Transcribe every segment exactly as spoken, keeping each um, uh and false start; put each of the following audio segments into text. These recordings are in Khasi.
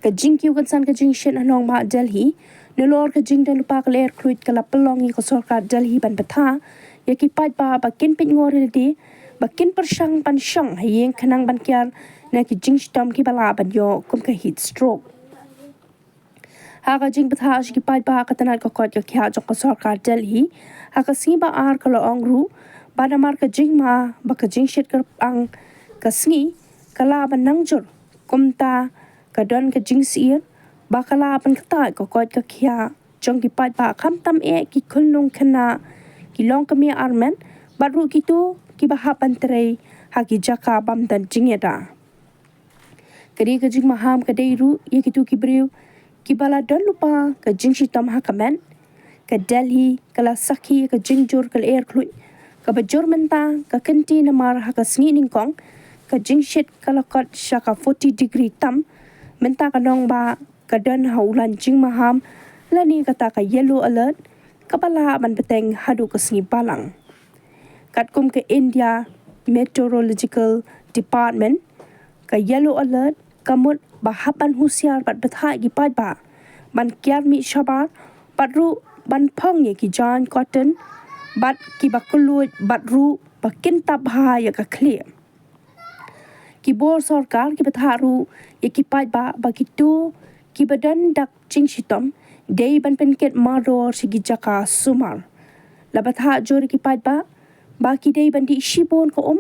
Ka jingkiew kynsan ka jingshit ha nongbah Delhi nalor ka jingdon lypa ka lyer khluit ka la pynlong ïa ka sorkar Delhi ban bthah ïa ki paidbah ba kin peit ngor ïa lade, ba kin pyrshang ban shong ha ïing khnang ban kiar na ki jingshitom kiba lah ban ïoh kum ka heat stroke. Ha ka jingbthah sha ki paidbah, ka tnat ka koit ka khiah jong ka sorkar Delhi ha ka sngi Ba-ar ka la ong ruh ba namar ka jingma ba ka jingshit kyrpang ka sngi ka lah ban nang jur, kumta ka don ka jingsyier ba ka lah ban ktah ka koit ka khiah jong ki paidbah, khamtam eh ki khunlung khynnah, ki longkmie armet bad ruh kito kiba hap ban trei ha ki jaka bym don jingïada. Ka dei ka jingmaham ka dei ruh ïa kito ki briew kiba la don lypa ka jingshitom ha ka met. Ka Delhi ka la sakhi ïa ka jingjur ka lyer khluit kaba jur mynta ka kynti namar ha ka sngi nyngkong ka jingshit ka la kot sha ka forty degree tam. Mynta ka nongbah ka don ha u lain jingmaham lane kata ka yellow alert kaba lah ban bteng haduh ka sngi Balang. Katkum ka India Meteorological Department, ka yellow alert ka mut ba hap ban husiar bad bthah ïa ki paidbah ban kiar mih shabar bad ruh ban phong ïa ki jaiñ cotton bad kiba kylluid bad ruh ba kin tap bha ïa ka khlieh. Ki bor sorkar ki bthah ruh ïa ki paidbah ba kito kiba don dak jingshitom dei ban pynkit mardor sha ki jaka sumar. La bthah jur ïa ki paidbah ba ki dei ban dih shibun ka um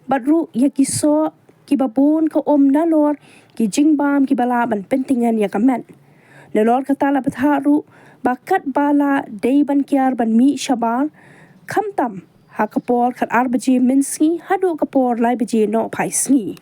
bad ruh ïa ki soh kiba bun ka um nalor ki jingbam kiba lah ban pyntngen ïa ka met. Nalor kata la bthah ruh ba katba lah dei ban kiar ban mih shabar, khamtam ha ka por khatar baje mynsngi haduh ka por lai baje nohphai sngi.